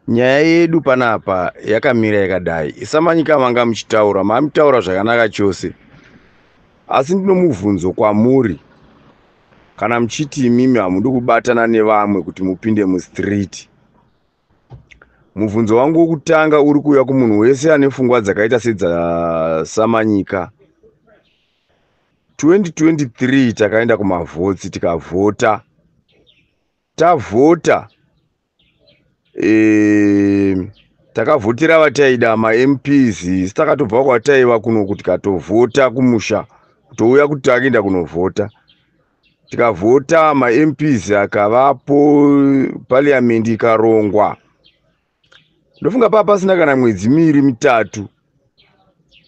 Nyaya yedu panapa yakamira yakadai. Samanyika manga muchitaura, mamutaura zvakanaka chose. Asi ndinomubvunzo kwamuri. Kana muchiti imimi hamudi kubatana nevamwe kuti mupinde mustreet. Mubvunzo wangu wokutanga uri kuuya kumunhu wese ane pfungwa dzakaita sedzaSamanyika. 2023 takaenda kumavhotsi tikavhota. Tavhota takavhotera vataida maMPs takatobva kwataiva kunoku tikatovhota kumusha kutouya kuti takuenda kunovhota. Tikavhota maMPs akavapo, parliament ikarongwa. Ndofunga paa pasina kana mwedzi miiri mitatu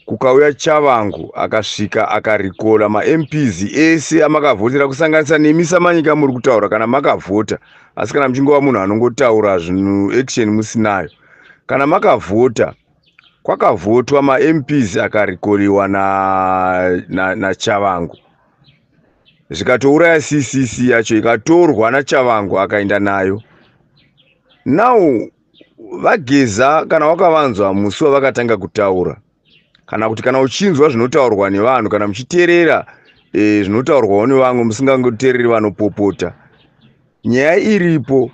kukauya Chavangu akasvika akarikola maMPs ese amakavhotera kusanganisa nemi Samanyika muri kutaura kana makavhota, asi kana muchingova munhu anongotaura zvinhu action musinayo. Kana makavhota, kwakavhotwa maMPs akarikoriwa naChavangu na zvikatouraya CCC yacho ikatorwa naChavangu akaenda nayo. Now vaGeza kana wakavanzwa musi wavakatanga kutaura, kana kuti kana uchinzwa zvinotaurwa nevanhu, kana muchiteerera zvinotaurwawo nevamwe musingangoteereri vanopopota, nyaya iripo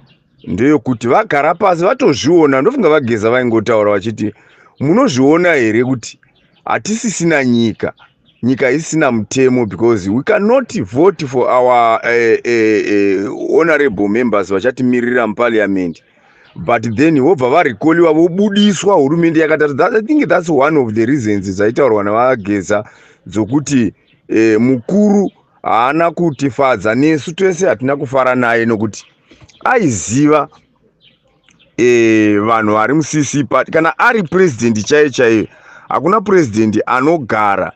ndeyekuti vagara pasi vatozviona. Ndofunga vaGeza vaingotaura vachiti munozviona here kuti hatisisina nyika, nyika isina mutemo, because we cannot vote for our honorable members vachatimirira muparliament, but then vobva varikoliwa vobudiswa hurumende yakatatu. I think that's one of the reasons dzaitaurwa navaGeza dzokuti mukuru haana kutifadza, nesu tese hatina kufara naye, nokuti aiziva vanhu vari muCC party. Kana ari purezidendi chaiyo chaiyo, hakuna purezidendi anogara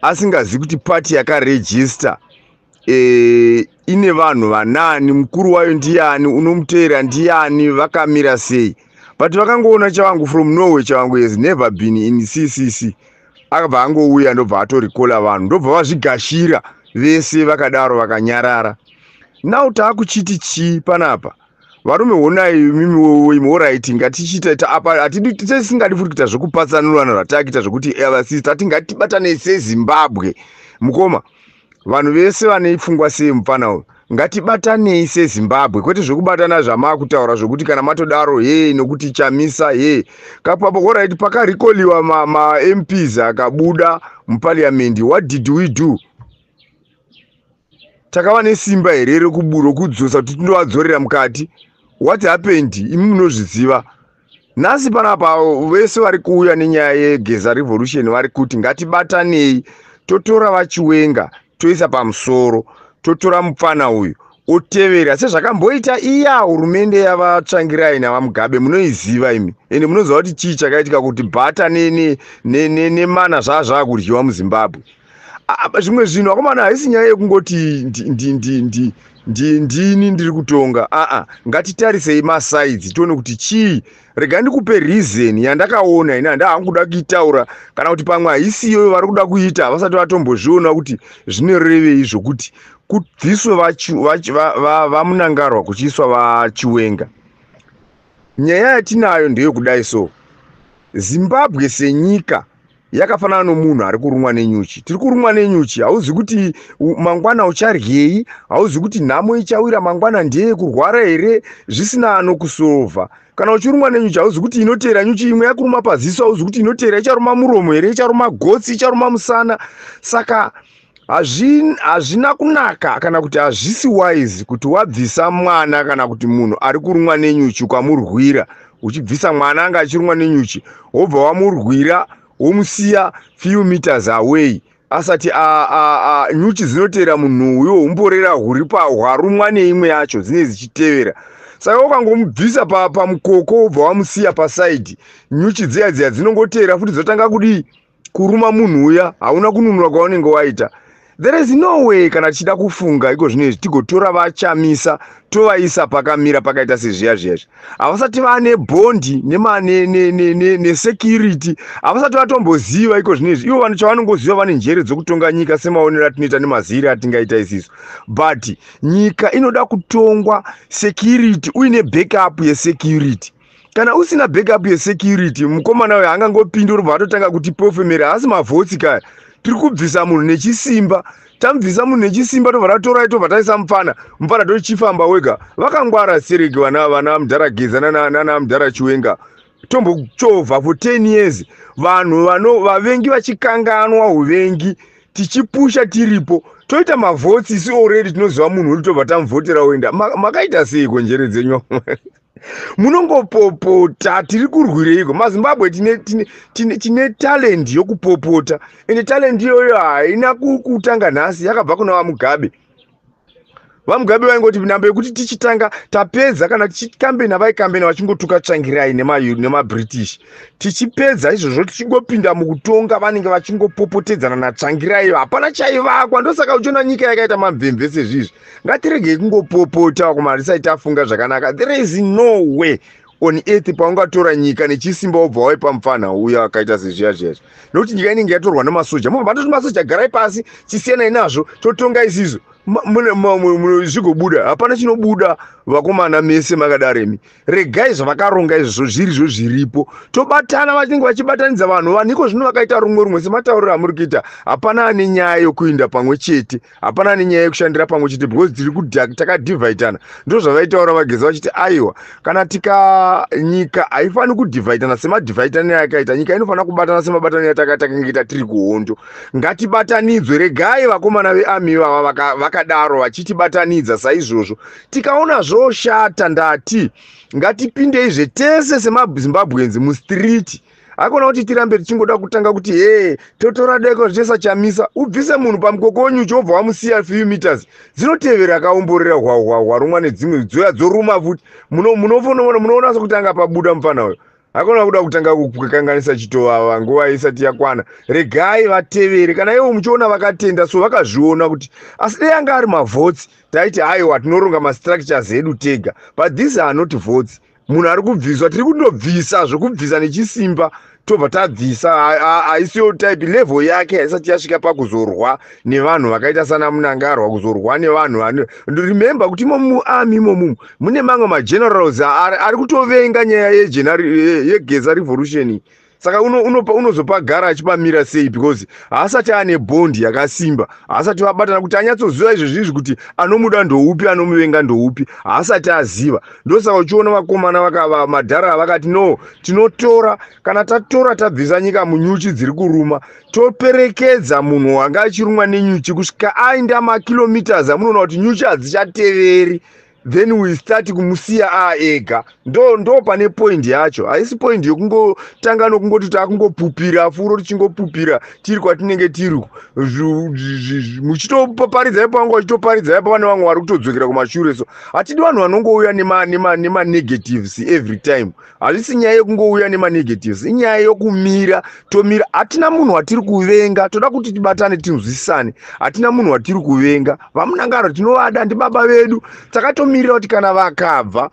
asingazivi kuti pati yakarejista ine vanhu vanani, mukuru wayo ndiani, unomuteera ndiani, vakamira sei. But vakangoona Chavangu from nowhere. Chavangu has never been in CCC. Akabva angouya, ndobva atorikola vanhu, ndobva vazvigashira vese vakadaro vakanyarara. Now taakuchiti chii panapa, varume? Honai imimi, alright, ngatichiita apa. Hatidi, tisingadi futi kuita zvekupatsanurana zvatakuita zvokuti avasisi tati ngatibatanei seZimbabwe. Mukoma, vanhu vese vane pfungwa sei mupfana uyu, ngatibatanei seZimbabwe, kwete zvekubatana zvamaakutaura zvokuti kana matodaro he nokuti Chamisa he kapapo. Alright, pakarikoliwa maMPs ma akabuda muparliament, what did we do? Takava nesimba here rokudzosa kuti tindovadzorera mukati? What happened? Imi munozviziva. Nhasi panapa vese vari kuuya nenyaya yeGeza Revolution vari kuti ngatibatanei, totora vaChiwenga toisa pamusoro, totora mupfana uyu otevera sezvakamboita iya hurumende yavaTsvangirai navaMugabe. Munoiziva imi, ende munoziva kuti chii chakaitika, kuti bhata nemana zvaa zvakudyiwa muZimbabwe. Zvimwe zvinhu, akomana, haisi nyaya yekungoti ndini ndiri kutonga. Aa, ngatitarisei masides tione kuti chii. Rega ndikupe reason yandakaona ini, handahangu kuda kuitaura, kana kuti pamwe haisiyo vari kuda kuita, vasati vatombozviona kuti zvinorevei zvokuti kubviswe vaMunangarwa kuchiiswa vaChiwenga. Nyaya yatinayo ndeyekudai so, Zimbabwe senyika yakafanana nomunhu ari kurumwa nenyuchi. Tiri kurumwa nenyuchi, hauzi kuti mangwana ucharyei, hauzi kuti nhamo ichawira mangwana ndeyekurwara here, zvisina anokusolva. Kana uchirumwa nenyuchi, hauzi kuti inoteera nyuchi imwe yakuruma paziso, hauzi kuti inoteera icharuma muromo here, icharuma gotsi, icharuma musana. Saka hazvina kunaka, kana kuti hazvisi wise kuti wabvisa mwana kana kuti munhu ari kurumwa nenyuchi ukamurwira, uchibvisa mwana anga achirumwa nenyuchi, wobva wamurwira, womusiya few meters away asati nyuchi dzinoteera munhu uyo humborera huri hwarumwa neimwe yacho dzinenge dzichitevera. Saka ukangomubvisa pamukoko wobva wamusiya paside, nyuchi dziya dziya dzinongoteera futi, dzotanga kudii? Kuruma munhu uya. Hauna kununura kwaunenge waita. There is no way kana tichida kufunga iko zvino izvi tigotora vaChamisa tovaisa pakamira pakaita sezviya zviyazvi. Havasati vane bond nesecurity, havasati vatomboziva iko zvino izvi. Ivo vanhu chavanongoziva, vane njere dzokutonga nyika semaonero atinoita nemaziviro atingaita isisu, but nyika inoda kutongwa security uine backup yesecurity. Kana usina backup yesecurity, mukomana uyo haangangopindi urobva atotanga kuti pofemera. Haasi mavhotsi kaya. Tiri kubvisa munhu nechisimba. Tamubvisa munhu nechisimba, tobva tatorai, tobva taisa mufana. Mufana tochifamba wega. Vakangwara sereki vana mudhara Geza nana mudhara Chiwenga. Tombochovha for 10 years, vanhu vano vavengi vachikanganwa uvengi, tichipusha tiripo, toita mavhotsi. Isi already tinoziva munhu uri, tobva tamuvhotera oenda. Makaita seiko njere dzenyu? Munongopopota. Tiri kurwireiko? MaZimbabwe tine talent yokupopota, ende talent iyoyo haina kutanga nhasi, yakabva kuna vaMugabe. VaMugabe vaingoti namba yekuti tichitanga tapedza, kana tichikambena, vaikambena vachingotuka Tsvangirai nemaBritish. Tichipedza izvozvo, tichingopinda mukutonga, vanenge vachingopopotedzana naTsvangirai, hapana chaivakwa. Ndosaka uchiona nyika yakaita mamvemve sezvizvi. Ngatiregei kungopopota, vakomana, tisati tafunga zvakanaka. There is no way on earth paungatora nyika nechisimba wobva waipa mufana uyo akaita sezviya zviyazvi, nokuti nyika inenge yatorwa nemasoja. Mobva matoti masoja garai pasi, chisiyanai nazvo, totonga isizo, zvigobuda? Hapana chinobuda, vakomana, mese makadaremi. Regai zvavakaronga izvozvo zvirizvo zviripo, tobatana. Vanenge vachibatanidza vanhu vaniko zvino vakaita rumwe rumwe sematauriro amuri kuita. Hapana ane nyaya yokuinda pamwe chete, hapana ane nyaya yekushandira pamwe chete, because tiri takadhivhaitana. Ndo zvavaitaura vaGeza vachiti aiwa, kana tika nyika haifani kudhivhaitana semadhivhaitaniro akaita nyika, inofanira kubatana semabataniro atakaita tiri kuhondo. Ngatibatanidzwe. Regai vakomana vearmy ivava vakadaro vachitibatanidza saizvozvo. Tikaona zvoshata, ndati ngatipindeizve tese semaZimbabweans mustreet. Hakuna kuti tirambe tichingoda kutanga kuti he, totora deko zvese. Chamisa, ubvise munhu pamukoko wenyuchi, wobva wamusiya few meters, dzinotevera akaomborera hwarumwa nedzimwe dzoya dzoruma futi. Munoona sekuti anga pabuda mufana uyo. Hakuna kuda kutanga kukanganisa chitovava nguva isati yakwana. Regai vatevere. Kana ivo muchiona vakatenda, so vakazviona kuti asi dei anga ari mavhotsi, taiti aiwa, tinoronga mastructures edu tega, but these are not votes. Munhu ari kubviswa, tiri kundobvisa zvokubvisa nechisimba, tobva tabvisa. Haisiyo type, level yake haisati yasvika pakuzorwa nevanhu vakaita sana Munangarwa, kuzorwa nevanhu. Remember kuti imo muarmy imomumu mune mamwe magenerals ari kutovenga nyaya yeGeza revolution. Saka unozopagara achipamira sei? Because haasati ane bond yakasimba, haasati vabatana kuti anyatsoziva izvezvizvi kuti anomuda ndoupi, anomuvenga ndoupi, haasati aziva. Ndosaka uchiona vakomana madhara vakati no, tinotora. Kana tatora, tabvisa nyika munyuchi dziri kuruma, toperekedza munhu wanga achirumwa nenyuchi kusvika aenda makilometers amunoona kuti nyuchi hadzichateveri, then we start kumusiya aega. Ndo pane point yacho. Haisi point yokungotanga nokungoti taakungopupira furo, tichingopupira tiri kwatinenge tiri, muchitoparidza ipo, vanga vachitoparidza ipo, pane vamwe vari kutodzokera kumashure. So hatidi vanhu vanongouya nemanegatives every time. Hazvisi nyaya yekungouya nemanegatives, inyaya yokumira. Tomira. Hatina munhu watiri kuvenga, toda kuti tibatane, tinzwisisane. Hatina munhu watiri kuvenga. VaMunangaro tinovada, ndibaba vedu. Takatomirira kuti kana vakabva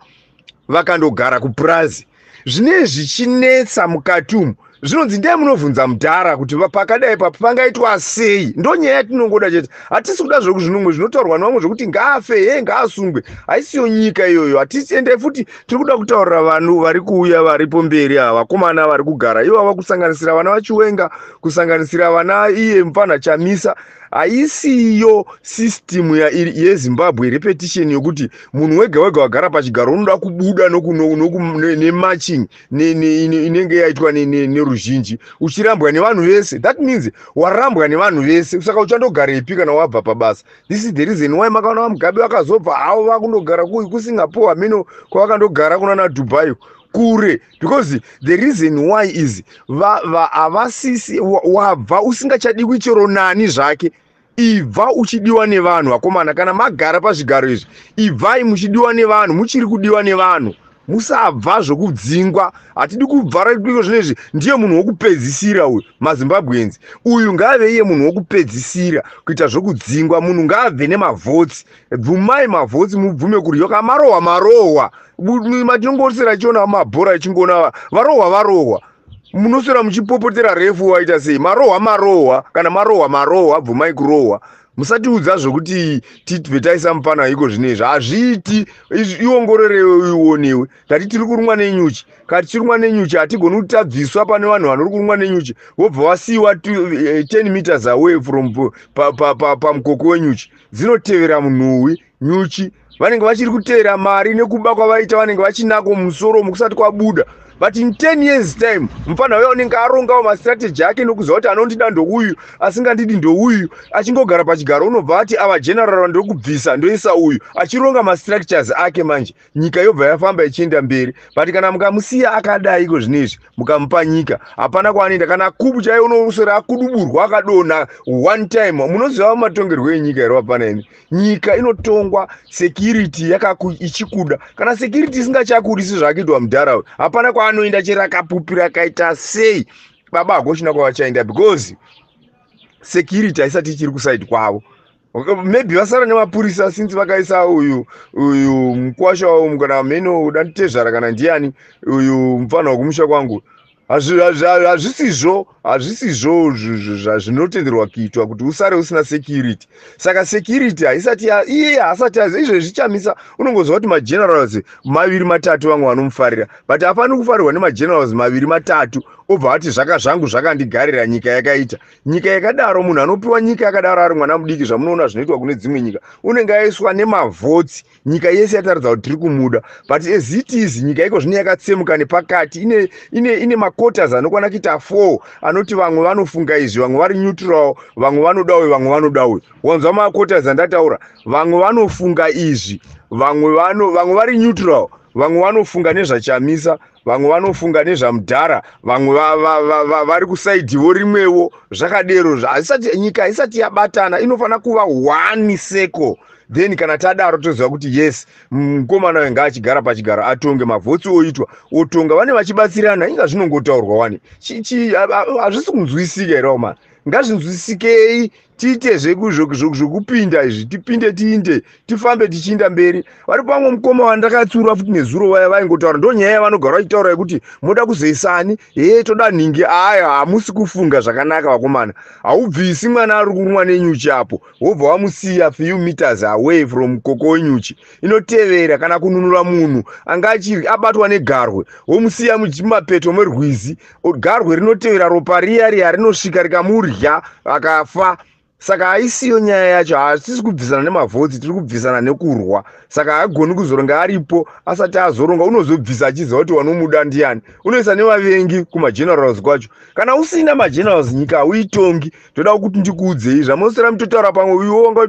vakandogara kupurazi, zvinee zvichinetsa mukati umu, zvinonzi ndee munovhunza mudhara kuti pakadai papo pangaitwa sei. Ndo nyaya yatinongoda chete. Hatisi kuda zvinumwe zvinotaurwa nevamwe zvokuti ngaafe, he, ngaasungwe. Haisiyo nyika iyoyo. Hatisi. Endai futi, tiri kuda kutaurira vanhu vari kuuya varipo mberi ava, vakomana vari kugara ivava, kusanganisira vana vaChiwenga, kusanganisira vana iye mufana Chamisa. Haisiyo system yeZimbabwe repetition yokuti munhu wega wega wagara pachigaro unoda kubuda nemarching inenge yaitwa neruzhinji, uchirambwa nevanhu vese. That means warambwa nevanhu vese, saka uchandogarepi kana wabva pabasa? This is the reason why makaona vaMugabe vakazobva havo vakundogara kuSingapore, hameno kwavakandogara, kunana Dubai kure, because the reason why is havasisi. Wabva usingachadiwi chero nani zvake, ibva uchidiwa nevanhu. Vakomana, kana magara pazvigaro izvi, ibvai muchidiwa nevanhu, muchiri kudiwa nevanhu. Musabva zvokudzingwa. Hatidi kubva iko zvinezvi. Ndiye munhu wokupedzisira uyu, maZimbabweans. Uyu ngaave iye munhu wokupedzisira kuita zvokudzingwa. Munhu ngaabve nemavhotsi. Bvumai mavhotsi, mubvume kuryoka. Marohwa, marohwa. Matinongosera ichiona mabhora, ichingoona varohwa, varohwa. Munoswera muchipopotera refu, waita sei? Marohwa, marohwa. Kana marohwa, marohwa, bvumai kurohwa. Musatiudza zvokuti tibve taisa mupana iko zvinezvi, hazviiti. Iongororewe, uionewe. Tati tiri kurumwa nenyuchi. Kati tichirumwa nenyuchi, hatigoni kuti tabviswa pane vanhu vanori kurumwa nenyuchi, vobva wasiyiwa 10 meters away from pamukoko wenyuchi. Dzinotevera munhuwi nyuchi. Vanenge vachiri kuteera mari nekuba kwavaita, vanenge vachinako mumusoro mukusati kwabuda. But in 10 years time, mufana uya unenge arongawo mastrategy ake nokuziva kuti anondida ndouyu, asingandidi ndouyu. Achingogara pachigaro, unobva ati ava general ndokubvisa, ndoisa uyu, achironga mastructures ake. Manje nyika yobva yafamba ichienda mberi. But kana mukamusiya akadai iko zvinezvi, mukamupa nyika, hapana kwaanoenda. Kana kubu chaiyo, unoswera akuduburwa, akadonha one time. Munoziva matongerwo enyika here wapana imi? Nyika inotongwa security ichikuda. Kana security isingachakudi, sezvaakuitwa mudharaunda, hapana kwaanoenda. Chero akapupira akaita sei, baba, hakuchina kwavachaenda, because security haisati ichiri kuside kwavo. Maybe vasara nemapurisa since vakaisa uyu mukwasha wavo, kana mheno danditezvara, kana ndiani uyu mufana wekumusha kwangu. Hazvisizvo zvinotenderwa kuitwa kuti usare usina security. Saka security haisati, iye haasati izvezvi Chamisa unongoziva kuti magenerals maviri matatu vamwe vanomufarira, but hafaniri kufarirwa nemagenerals maviri matatu obva ati zvaka zvangu zvakandigarira. Nyika yakaita nyika yakadaro, munhu anopiwa nyika yakadaro ari mwana mudiki, zvamunoona zvinoitwa kune dzimwe nyika, unenge aiswa nemavhotsi, nyika yese yataridza kuti tiri kumuda. But as it is, nyika iko zvino yakatsemuka nepakati, ine maquarters anokwana kuita 4, anoti vamwe vanofunga izvi, vamwe vari neutral, vamwe vanoda uyu, vamwe vanoda uyu. Wanzwa maquarters andataura? Vamwe vanofunga izvi, vamwe vari neutral, vamwe vanofunga nezvaChamisa, vamwe vanofunga nezvamudhara, vamwe vari kusaidiwo rimwewo. Zvakadero, nyika haisati yabatana. Inofanira kuva one circle. Then kana tadaro, toziva kuti yes, mukomana uyu ngaachigara pachigaro, atonge, mavhotsi oitwa, otonga, vane vachibatsirana. Inga zvinongotaurwa wani, hazvisi kunzwisika here wamana? Ngazvinzwisikei, tiite zvekupinda izvi, tipinde, tiinde, tifambe tichiinda mberi. Vari pamwe mukoma wandakatsiura futi nezuro, vaya vaingotaura, ndo nyaya yavanogara vachitaura yekuti moda kuzoisani, hee, toda nhingi. Aya, hamusi kufunga zvakanaka, vakomana. Haubvisi mwana ari kurumwa nenyuchi apo, wobva wamusiya few meters away from mukoko wenyuchi, inotevera. Kana kununura munhu anga abatwa negarwe, womusiya mumapeto merwizi, garwe rinotevera ropa riya riya, rinosvika rikamurya, akafa. Saka haisiyo nyaya yacho. Hatisi kubvisana nemavhotsi, tiri kubvisana nekurwa. Saka haagoni kuzoronga aripo asati azoronga. Unozobvisa achiziva kuti wanomuda ndiani. Unoisa nevavengi kumagenerals kwacho. Kana usina magenerals, nyika hauitongi. Toda kuti ndikuudzei zvamunosera mutotaura pamwe. Iwe wanga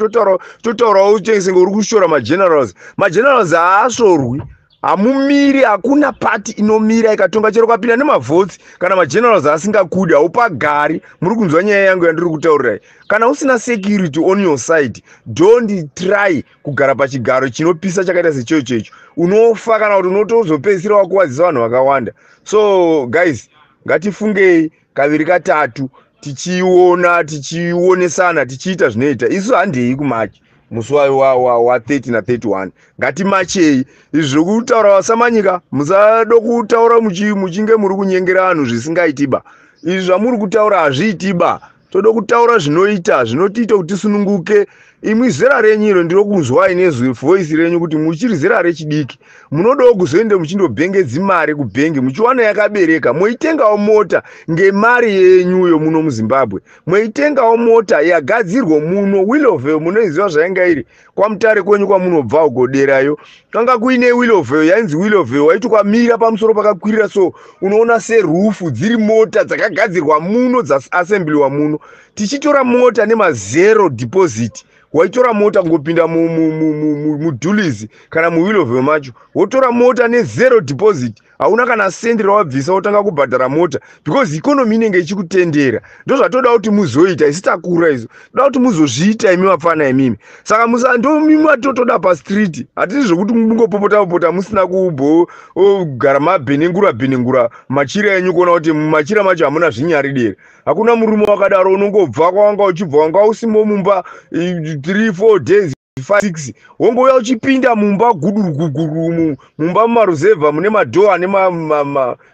totaurawo senge uri kushora magenerals. Magenerals haasvorwi, hamumiri. Hakuna pati inomira ikatonga chero ukapinda nemavhotsi. Kana magenerals asingakudi, haupagari. Muri kunzwa nyaya yangu yandiri kutaurirai? Kana usina security on your side, don't try kugara pachigaro chinopisa chakaita sechocho icho. Unofa, kana kuti unotozopedzisira wakuwadzisa vanhu vakawanda. So guys, ngatifungei kaviri katatu, tichiona, tichionesana, tichiita zvinoita. Isu handei kumarch musi wa30 na31. Ngatimachei. Izvi zvokutaura vasamanyika, musado kutaura muchinge muri kunyengera vanhu zvisingaitiba. Izvi zvamuri kutaura hazviitiba. Toda kutaura zvinoita, zvinotiita kuti tisununguke. Imwi zera renyu iro, ndiro kunzwai nezwi voice renyu kuti muchiri zera rechidiki. Munodawo kuzoende muchindobhengedzi mari kubhengi, muchiwana yakabereka, moitengawo mota ngemari yenyuyo muno muZimbabwe, moitengawo mota yagadzirwa muno. Willowvale munoiziva zvainga iri kwaMutare kwenyu kwamunobva uko derayo? Kanga kuine Willowvale yainzi Willowvale. Waiti kwamira pamusoro pakakwirira so, unoona seroof, dziri mota dzakagadzirwa muno, dzaassembliwa muno. Tichitora mota nemazero deposit. Waitora mota kungopinda muDulies kana muWillowvale macho, wotora mota nezero deposit. Hauna kana sendi rawabvisa, wotanga kubhadhara mota because economy inenge ichikutendera. Ndozvatoda kuti muzoita. Isi takura izvo, toda kuti muzozviita imi vapfana imimi. Saka ndomimi vatotoda pastreet. Hatisi zvokuti mungopopota popota musina kubhogara mabhenengura bhenengura machira enyu, kuona kuti mumachira macho hamuna zvinyari dere. Hakuna murume wakadaro. Unongobva kwawanga uchibva, wanga usimo mumba 3 4 days, 5 6, wongouya uchipinda mumba guduruguguru, mumba mumaruzevha mune madhoo ane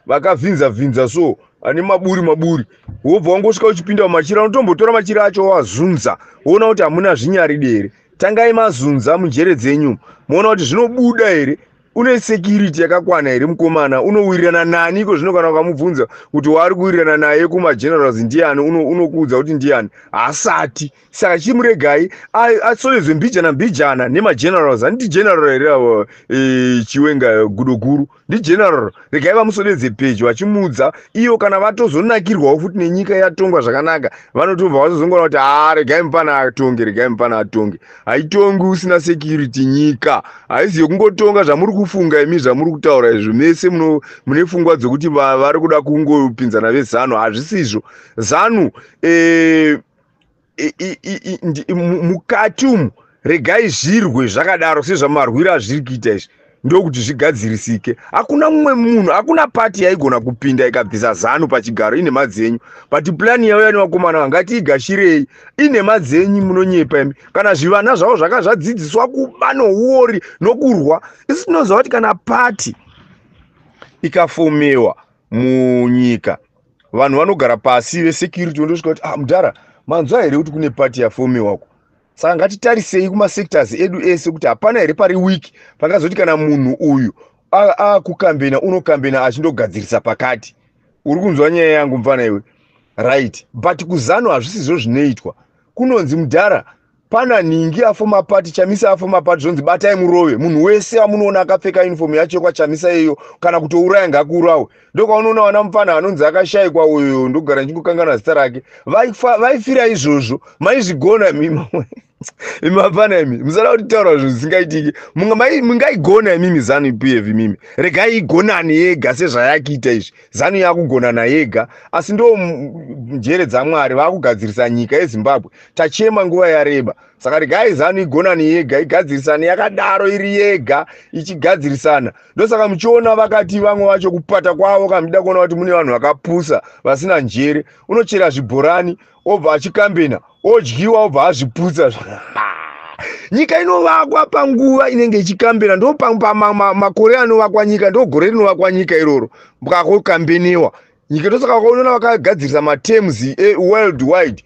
vakavhinza vhinza. So Ane maburi maburi, wobva wangosvika uchipinda mumachira. Unotombotora machira acho wazunza, woona kuti hamuna zvinyaride here. Tangai mazunza munjere dzenyu, moona kuti zvinobuda here. Une security yakakwana here? Mukomana unowirirana nani iko zvino? Kana ukamubvunza kuti waari kuwirirana naye kumagenerals ndiani, unokuudza kuti ndiani? Haasati. Saka chimuregai asonedzwe mbijana mbijana nemagenerals. Handiti general here avo? Chiwenga gudo guru ndigeneral. Regai vamusodedze pedyo vachimuudza iyo. Kana vatozonakirwawo futi nenyika yatongwa zvakanaka, vanotobva vatozongona kuti, "Ha, regai mupana atonge, regai mupana atonge." Haitongi usina security nyika. Haizi yekungotonga zvamuri kufunga imi, zvamuri kutaura izvo. Mese mune pfungwa dzokuti vari kuda kungopinzana veZanu. Hazvisizvo. Zanu mukati umu, regai zvirwe zvakadaro sezvamarwiro azviri kuita izvi, ndokuti zvigadzirisike. Hakuna mumwe munhu, hakuna pati yaigona kupinda ikabvisa Zanu pachigaro. Inhema dzenyu. But plan yauya nevakomana, vangatiigashirei. Inhema dzenyu, munonyepa imi. Kana zvivana zvavo zvaka zvadzidziswa kuba nouori nokurwa. Isi tinoziva kuti kana pati ikafomewa munyika, vanhu vanogara pasi, vesecurity vandosvika kuti, "Ah, mudhara, manzwa here kuti kune pati yafomewako? Saka ngatitarisei kumasectors edu ese kuti hapana here pari weak, pangazoti kana munhu uyu akukambena, unokambena achindogadzirisa pakati." Uri kunzwa nyaya yangu, mufana iwe? Right. But kuZanu hazvisizvo zvinoitwa. Kunonzi, "Mudhara, pana nhingi afoma pati, Chamisa afoma pati." Zvonzi, "Batai murove munhu wese wamunoona akapfeka uniform yacho kwachamisa iyo. Kana kutouraya, ngakuurawe." Ndokaunoona vana mufana anonzi akashayikwa uyo, ndogara ndichingokangana zita rake. Vaifira izvozvo. Maizvigona imi mafana imi. Musada kutitaura zvinhu zvisingaitiki. Mungaigona imimi Zanu PF imimi? Regai igonane yega sezvayakuita izvi. Zanu yakugonana yega, asi ndo njere dzaMwari vaakugadzirisa nyika yeZimbabwe. Tachema nguva yareba, saka regai Zanu igonane yega, igadzirisane yakadaro, iri yega ichigadzirisana. Ndosaka muchiona vakati vamwe vacho kupata kwavo. Kana muchida kuona kuti mune vanhu vakapusa vasina njere, unochera zvibhorani, obva achikambena, odyiwa, obva azviputsa. Nyika inovakwa panguva inenge ichikambena. Ndo makore anovakwa nyika, ndo gore rinovakwa nyika iroro kakokambeniwa nyika. Ndosaka unoona vakagadzirisa materms world wide.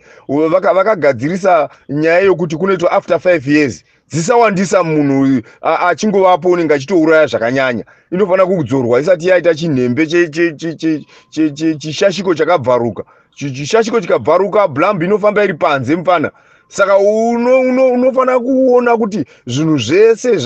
Vakagadzirisa nyaya yokuti kunoitwa after 5 years, dzisawandisa. Munhu achingovapo unenge achitouraya zvakanyanya. Inofanira kudzorwa isati yaita chinhembe, chishashiko chakabvaruka. Chishashiko chikabvaruka, blambi inofamba iri panze, mufana. Saka unofanira kuona kuti zvinhu zvese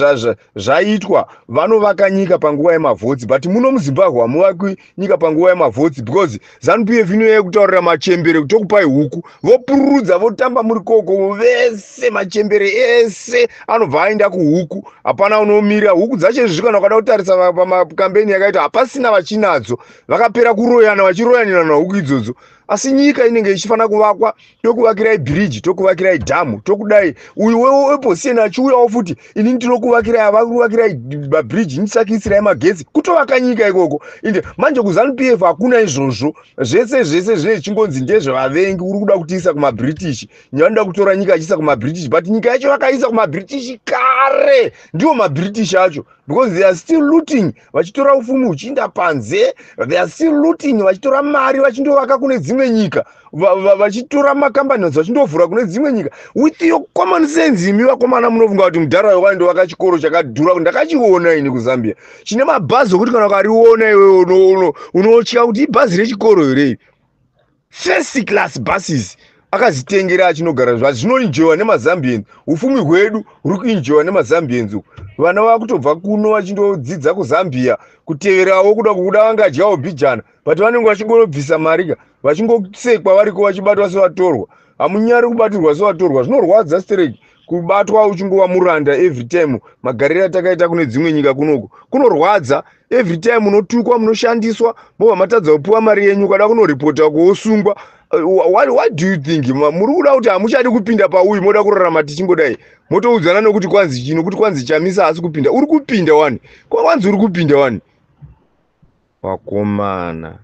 zvaitwa. Vanovaka nyika panguva yemavhotsi, but muno muZimbabwe hamuvakwi nyika panguva yemavhotsi, because ZANU PF inoyai kutaurira machembere kuti, "Tokupai huku." Vopururudza, votamba muri koko vese. Machembere ese anobva aenda kuhuku, hapana unomira. Huku dzacho izvi, kana ukada kutarisa pamakambeni yakaita, hapasina vachinadzo. Vakapera kuroyana, vachiroyanirana huku idzodzo. Asi nyika inenge ichifanira kuvakwa. Tokuvakirai bhiriji, tokuvakirai dhamu, tokudai. Uyu weopposition achiuyawo futi, "Ini ndinokuvakirai, avakuvakirai mabhiriji, ndisakisirai magetsi." Kutovaka nyika ikoko. Inde manje kuZANU PF hakuna izvozvo. Zvese zvese zvinenge zvichingonzi ndezvevavengi. Uri kuda kutiisa kumaBritish, vanoda kutora nyika achiisa kumaBritish, but nyika yacho vakaisa kumaBritish kare. Ndiwo maBritish acho, because they are still looting, vachitora upfumi huchiinda panze. They are still looting, vachitora mari vachindovaka kune dzimwe nyika, vachitora makambani vachindovhura kune dzimwe nyika. With your common sense, imi vakomana, munofunga kuti mudhara waindovaka chikoro chakadhura? Ndakachiona ini kuZambia, chine mabhazi okuti kana ukariona iwe unotya kuti ibhazi rechikoro here. First class buses akazitengera, achinogara. Zvazvinoenjoyiwa nemaZambians. Upfumi hwedu huri kuenjoyiwa nemaZambians uku. Vana vakutobva kuno vachindodzidza kuZambia, kuteverawo kuda kuda vangadyawo bhijana, but vanenge vachingonobvisa marika, vachingosekwa variko, vachibatwa sevatorwa. Hamunyari kubatirwa sevatorwa? Zvinorwadza stereki kubatwa uchingova muranda every time. Magariro atakaita kune dzimwe nyika kunoku kunorwadza. Every time munotukwa, munoshandiswa, mobva matadza kupiwa mari yenyu. Ukada kunoripota, kuosungwa. What do you think? Muri kuda kuti hamuchadi kupinda pauyu, moda kurarama tichingodai, motoudzana nokuti kwanzi chino, kuti kwanzi Chamisa haasi kupinda. Uri kupinda wani? Kwanzi uri kupinda wani, vakomana?